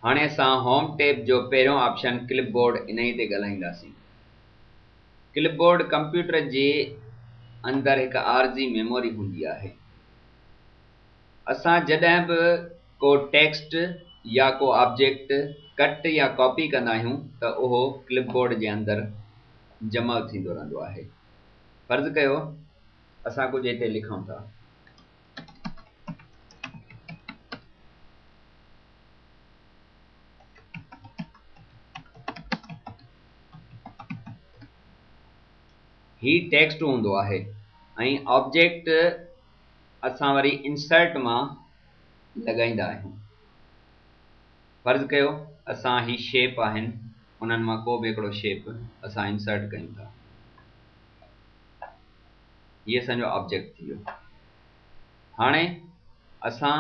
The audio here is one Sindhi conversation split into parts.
هاڻي اسان هوم ٽيب جو پهريون آپشن ڪلپ بورڊ انهي تي ڳالهائينداسين. ڪلپ بورڊ ڪمپيوٽر جي اندر هڪ عارضي ميموري هوندي آهي. اسان جڏهن به ڪو ٽيڪسٽ يا ڪو آبجيڪٽ ڪٽ يا ڪاپي ڪندا آهيون ته اهو ڪلپ بورڊ جي اندر جمع ٿيندو رهندو آهي. فرض ڪيو اسان ڪجهه هتي لکون ٿا. هي ٽيڪسٽ هوندو آهي ۽ آبجيڪٽ اسان وري انسرٽ مان لڳائيندا آهيون. فرض ڪيو اسان هي شيپ آهن انهن مان ڪو به هڪڙو شيپ اسان انسرٽ ڪيون ٿا. هي اسان جو آبجيڪٽ ٿي ويو. هاڻي اسان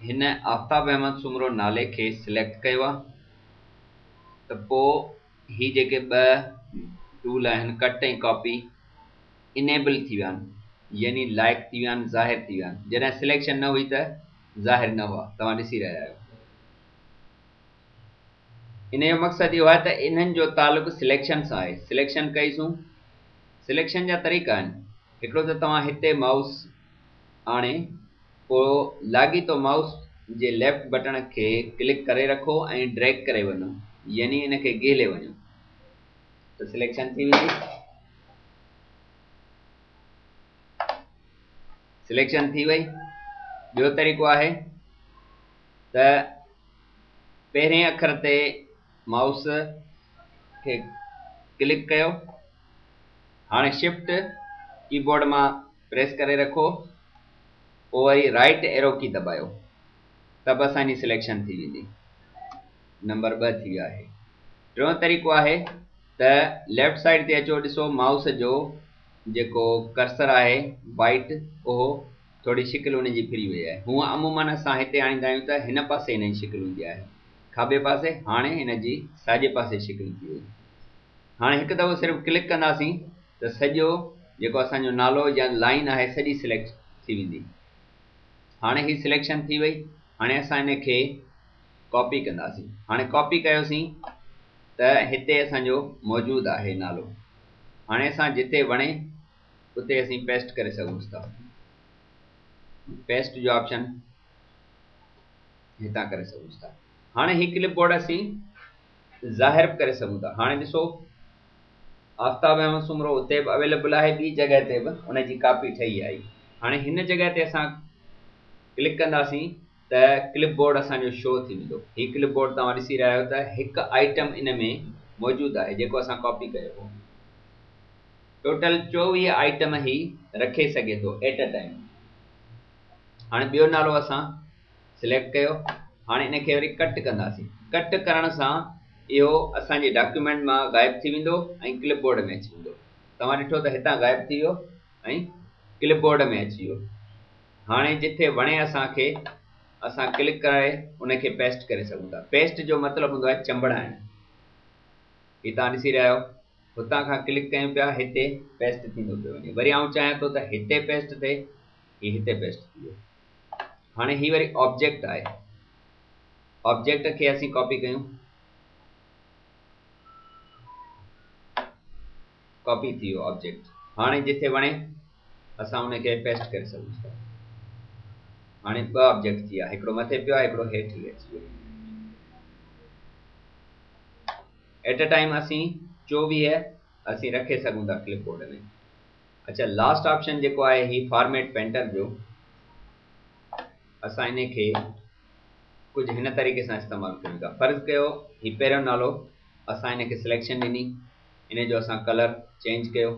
هن آفتاب احمد سومرو نالي کي سليڪٽ ڪيو آهي ته پو هي جيڪي ٻه ٽول آهن ڪٽ ۽ ڪاپي انيبل ٿي ويا آهن يعني لائق ٿي ويا آهن ظاهر ٿي ويا آهن. جڏهن سليڪشن نه هئي ته ظاهر نه هئا. توهان ڏسي رهيا آهيو. ان جو مقصد اهو آهي ته انهن جو تعلق سليڪشن سان آهي. سليڪشن ڪئيسون. سليڪشن جا طريقا آهن. هڪڙو ته توهان هتي مائوس آڻي پوء لاڳيتو مائوس جي ليفٽ بٽڻ کي ڪلڪ ڪري رکو ۽ ڊريگ ڪري وڃو يعني ان کي گهلي وڃو ته سليڪشن ٿي ويندي. سليڪشن ٿي وئي. ٻيو طريقو آهي ته پهرين اکر تي مائوس کي ڪلڪ ڪيو. هاڻي شفٽ ڪي بورڊ مان پريس ڪري رکو پوء وري رائيٽ ايرو ڪي دٻايو ته به اسان جي سليڪشن ٿي ويندي. نمبر 2 ٿي ويو آهي. ٽيون طريقو آهي ته ليفٽ سائيڊ تي اچو ڏسو مائوس جو جيڪو ڪرسر آهي وائيٽ اهو ٿوري شڪل ان جي ڦري وئي آهي. هونء عموماً اسان هتي آڻيندا آهيون ته هن پاسي هن جي شڪل هوندي آهي کاٻي پاسي، هاڻي هن جي ساڄي پاسي شڪل ٿي وئي. هاڻي هڪ دفعو صرف ڪلڪ ڪنداسين ته سڄو جيڪو اسان جو نالو يا لائين آهي سڄي سليڪٽ ٿي ويندي. هاڻي هي سليڪشن ٿي وئي. هاڻي اسان ان کي ڪاپي ڪنداسين. هاڻي ڪاپي ڪيوسين ته هتي اسان جو موجود آهي نالو. هاڻي اسان جتي وڻي اتي اسين پيسٽ ڪري سگهون ٿا. پيسٽ جو آپشن هتان ڪري سگهون ٿا. هاڻي هي ڪلپ بورڊ اسين ظاهر به ڪري سگهون ٿا. هاڻي ڏسو آفتاب احمد سومرو اتي به اويليبل آهي، ٻي جڳهه تي به ان جي ڪاپي ٺهي آئي. هاڻي هن جڳهه تي اسان ڪلڪ ڪنداسين ته ڪلپ بورڊ اسان جو شو ٿي ويندو. هي ڪلپ بورڊ توهان ڏسي رهيا آهيو ته هڪ آئٽم ان ۾ موجود آهي جيڪو اسان ڪاپي ڪيو هو. ٽوٽل 24 آئٽم هي رکي سگهي ٿو ايٽ ا ٽائيم. هاڻي ٻيو نالو اسان سليڪٽ ڪيو. هاڻي ان کي وري ڪٽ ڪنداسين. ڪٽ ڪرڻ سان اهو اسان جي ڊاڪيومينٽ مان غائب ٿي ويندو ۽ ڪلپ بورڊ ۾ اچي ويندو. توهان ڏٺو ته هتان غائب ٿي ويو ۽ ڪلپ بورڊ ۾ اچي ويو. هاڻي جٿي وڻي اسان کي اسان ڪلڪ ڪرائي ان کي پيسٽ ڪري سگهون ٿا. پيسٽ جو مطلب هوندو آهي چنبڙائڻ. هي توهان ڏسي رهيا آهيو هتان کان ڪلڪ ڪيون پيا هتي پيسٽ ٿيندو پيو وڃي. وري آئون چاهيان ٿو ته هتي پيسٽ ٿئي، هي هتي پيسٽ ٿي ويو. هاڻي هي وري آبجيڪٽ آهي. آبجيڪٽ کي اسين ڪاپي ڪيون، ڪاپي ٿي ويو آبجيڪٽ. هاڻي جتي وڻي اسان ان کي پيسٽ ڪري سگهون ٿا. هاڻي ٻه آبجيڪٽ ٿي ويا، هڪڙو مٿي پيو آهي، هڪڙو هيٺ ئي اچي ويو. ايٽ ا ٽائيم اسين 24 اسين رکي سگهون ٿا ڪلپ بورڊ ۾. اچها لاسٽ آپشن جيڪو آهي هي فارميٽ پينٽر جو، اسان ان کي ڪجهه هن طريقي سان استعمال ڪيون ٿا. فرض ڪيو هي پهريون نالو اسان ان کي سليڪشن ڏني، ان جو اسان ڪلر چينج ڪيو،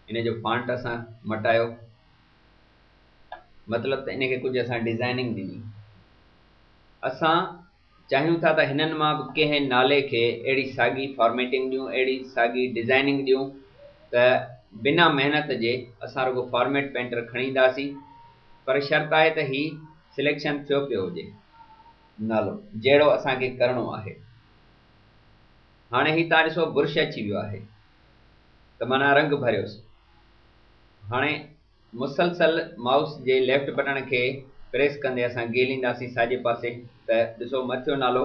ان جو فانٽ اسان مٽايو، مطلب ته ان کي ڪجهه اسان ڊيزائننگ ڏني. اسان چاهيون ٿا ته هنن مان به ڪنهن نالي کي اهڙي ساڳي فارميٽنگ ڏيون، اهڙي ساڳي ڊيزائننگ ڏيون ته بنا محنت جي اسان رڳو فارميٽ پينٽر کڻي اينداسين، پر شرط آهي ته هي سليڪشن ٿيو پيو هجي نالو جهڙو اسان کي ڪرڻو آهي. هاڻي هي تان ڏسو برش اچي ويو آهي ته معنيٰ رنگ ڀريوس. هاڻي مسلسل مائوس جي ليفٽ بٽڻ کي پريس ڪندي اسان گهلينداسين ساڄي پاسي ته ڏسو مٿيون نالو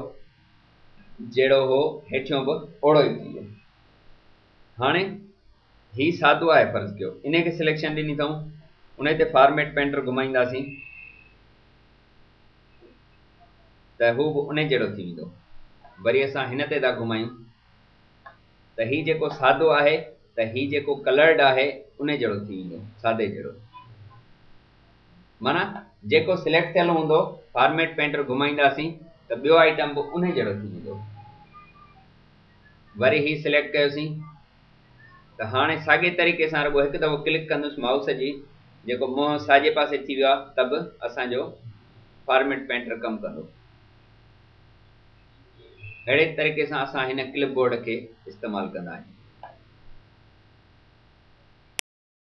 جهڙو هو هيٺيون به اوڙو ئي ٿي ويو. هاڻي هي سادو آهي فرض ڪيو انهي کي سليڪشن ڏني اٿئون انهي تي فارميٽ پينٽر گهمائينداسين ته هو به انهي جهڙو ٿي ويندو. وري اسان هن تي ٿا گهمايون ته هي جيڪو سادو آهي ته هي جيڪو ڪلرڊ آهي انهي جهڙو ٿي ويندو سادي جهڙو. معنيٰ جيڪو سليڪٽ ٿيل هوندو فارميٽ پينٽر گهمائينداسين ته ٻيو آئٽم به انهي جهڙو ٿي ويندو. وري هي سليڪٽ ڪيوسين ته هاڻي ساڳي طريقي سان رڳو هڪ دفعو ڪلڪ ڪندس مائوس جي جيڪو منهن ساڄي پاسي ٿي ويو آهي ته به اسان جو فارميٽ پينٽر ڪم ڪندو. اهڙي طريقي سان اسان هن ڪلپ بورڊ کي استعمال ڪندا آهيون.